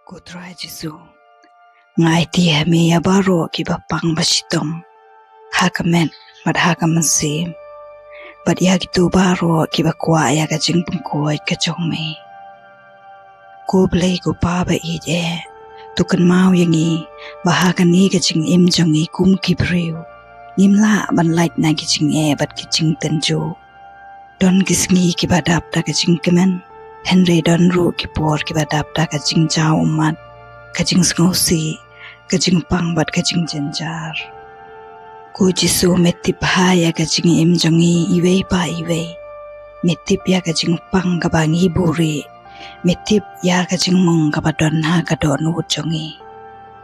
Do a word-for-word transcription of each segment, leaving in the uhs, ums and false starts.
Ko Trai Jisu, nga aiti ha me ïa baroh kiba pang ba shitom ha ka met bad ha ka mynsiem, bad ïa kito baroh kiba kwah ïa ka jingpynkhuid ka jong me. Ko Blei ko Pa ba ïeit eh, to kynmaw ïa ngi ba ha kane ka jingim jong ngi kum ki briew, ngim lah ban lait na ki jingeh bad ki jingtynjuh. Don ki sngi kiba dap da ka jingkmen, hynrei don ruh ki por kiba dap da ka jingjaw ummat, ka jingsngewsih, ka jingpang bad ka jingjynjar. Ko Jisu, me tip bha ïa ka jingim jong ngi iwei pa iwei. Me tip ïa ka jingpang kaba ngi buhrieh. Me tip ïa ka jingmong kaba don ha ka dohnud jong ngi.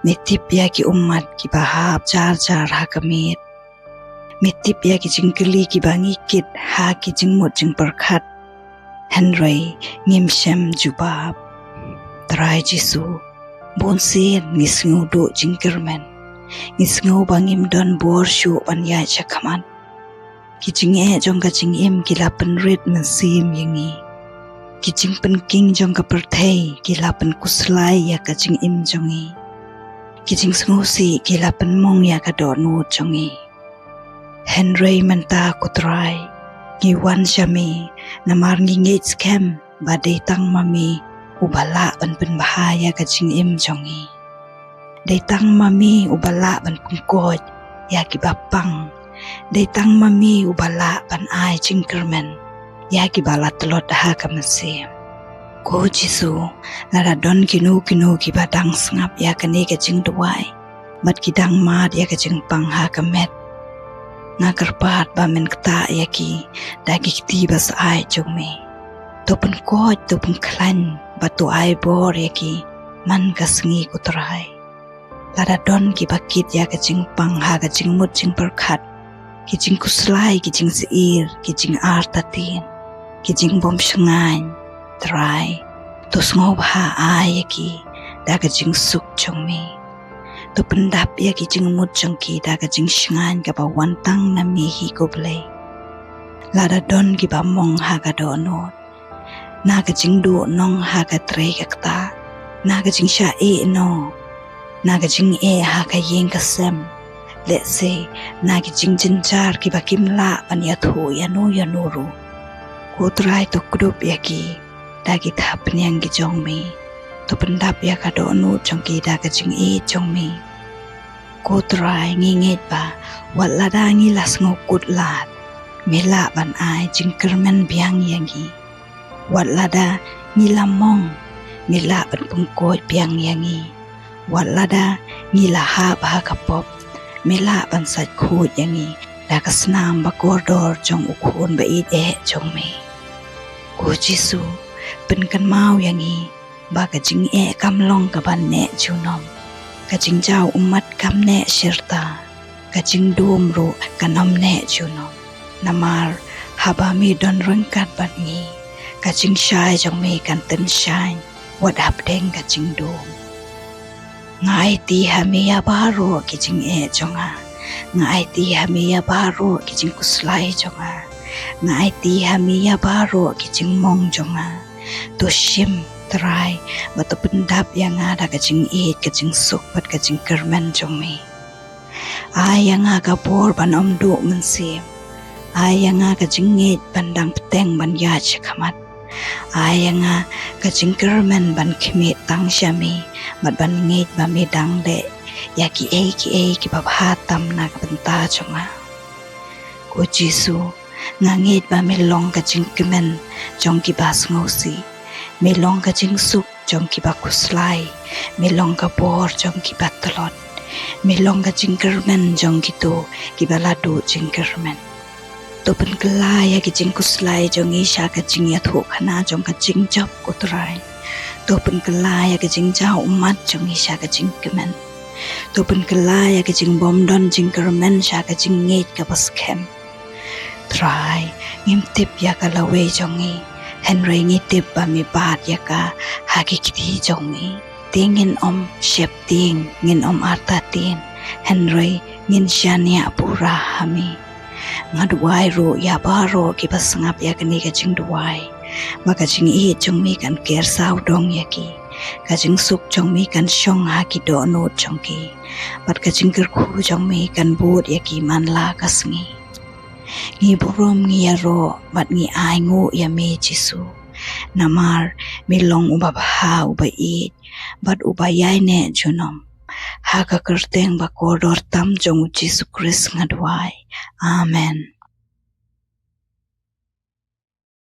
Me tip ïa ki ummat kiba hap jar jar ha ka miet. Me tip ïa ki jingkylli kiba ngi kit ha ki jingmut jingpyrkhat, hynrei ngim shem jubab. Trai Jisu, bunsien ngi sngew duh jingkyrmen. Ngi sngew ba ngim don bor shuh ban ïaid shakhmat. Ki jingeh jong ka jingim ki la pynrit mynsiem ïa ngi. Ki jingpynking jong ka pyrthei ki la pynkhuslai ïa ka jingim jong ngi. Ki jingsngewsih ki la pynmong ïa ka dohnud jong ngi. Hynrei mynta ko Trai, ngi wan sha me, namar ngi ngeit skhem ba dei tang ma me uba lah ban pynbha ïa ka jingim jong ngi. Dei tang ma me uba lah ban pynkhuid ïa kiba pang. Dei tang ma me uba lah ban ai jingkyrmen ïa kiba la tlot ha ka mynsiem. Ko Jisu, lada don kino kino kiba dang sngap ïa kane ka jingduwai bad ki dang mad ïa ka jingpang ha ka met, nga kyrpad ba men ktah ïa ki da ki kti ba syaid jong me. To pynkhuid, to pynkhlaiñ bad to ai bor ïa ki man ka sngi ko Trai. Lada don kiba kit ïa ka jingpang ha ka jingmut jingpyrkhat, ki jingkhuslai, ki jingsyier, ki jingartatien, ki jingbymshngaiñ, Trai, to sngewbha ai ïa ki da ka jingsuk jong me. To pyndap ïa ki jingmut jong ki da ka jingshngaiñ kaba wan tang na me hi ko Blei. Lada don kiba mong ha ka dohnud, na ka jingduhnong ha ka trei ka ktah, na ka jingshah ïehnoh, na ka jingeh ha ka ïing ka sem, lehse na ki jingjynjar kiba kim lah ban ïathuh ïano ïano ruh, ko Trai, to kdup ïa ki da ki thapniang ki jong me. To pyndap ïa ka dohnud jong ki da ka jingïeit jong me. Ko Trai, ngi ngeit ba wat lada ngi la sngewkut lad, me lah ban ai jingkyrmen biang ïa ngi. Wat lada ngi la mong, me lah ban pynkhuid biang ïa ngi. Wat lada ngi la hap ha ka pop, me lah ban sait khuid ïa ngi da ka snam ba kordor jong u Khun ba ïeit eh jong me. Ko Jisu, pynkynmaw ïa ngi ba ka jingeh kam long kaba neh junom, ka jingjaw ummat kam neh shirta, ka jingdum ruh kan ym neh junom. Namar haba me don ryngkat bad ngi, ka jingshai jong me kan tynshaiñ wat hapdeng ka jingdum. Nga aiti ha me ïa baroh ki jingeh jong nga. Nga aiti ha me ïa baroh ki jingkhuslai jong nga. Nga aiti ha me ïa baroh ki jingmong jong nga. To shim, Trai, bad to pyndap ïa nga da ka jingïeit, ka jingsuk bad ka jingkyrmen jong me. Ai ïa nga ka bor ban ym duh mynsiem. Ai ïa nga ka jingngeit ban dang bteng ban ïaid shakhmat. Ai ïa nga ka jingkyrmen ban khmih tang sha me bad ban ngeit ba me dang leh ïa kiei kiei kiba bha tam na ka bynta jong nga. Ko Jisu, nga ngeit ba me long ka jingkmen jong kiba sngewsih. Me long ka jingsuk jong kiba khuslai. Me long ka bor jong kiba tlot. Me long ka jingkyrmen jong kito kiba la duh jingkyrmen. To pynkylla ïa ki jingkhuslai jong ngi sha ka jingïathuhkhana jong ka jingjop, ko Trai. To pynkylla ïa ka jingjaw ummat jong ngi sha ka jingkmen. To pynkylla ïa ka jingbymdon jingkyrmen sha ka jingngeit kaba skhem. Trai, ngim tip ïa ka lawei jong ngi, hynrei ngi tip ba me bat ïa ka ha ki kti jong me. Te ngin ym sheptieng, ngin ym artatien, hynrei ngin shaniah pura ha me. Nga duwai ruh ïa baroh kiba sngap ïa kane ka jingduwai, ba ka jingïeit jong me kan ker sawdong ïa ki. Ka jingsuk jong me kan shong ha ki dohnud jong ki, bad ka jingkyrkhu jong me kan bud ïa ki man la ka sngi. Ngi burom, ngi ïaroh bad ngi ainguh ïa me Jisu, namar me long uba bha, uba ïeit bad uba ïaineh junom. Ha ka kyrteng ba kordor tam jong u Jisu Khrist nga duwai. Amen.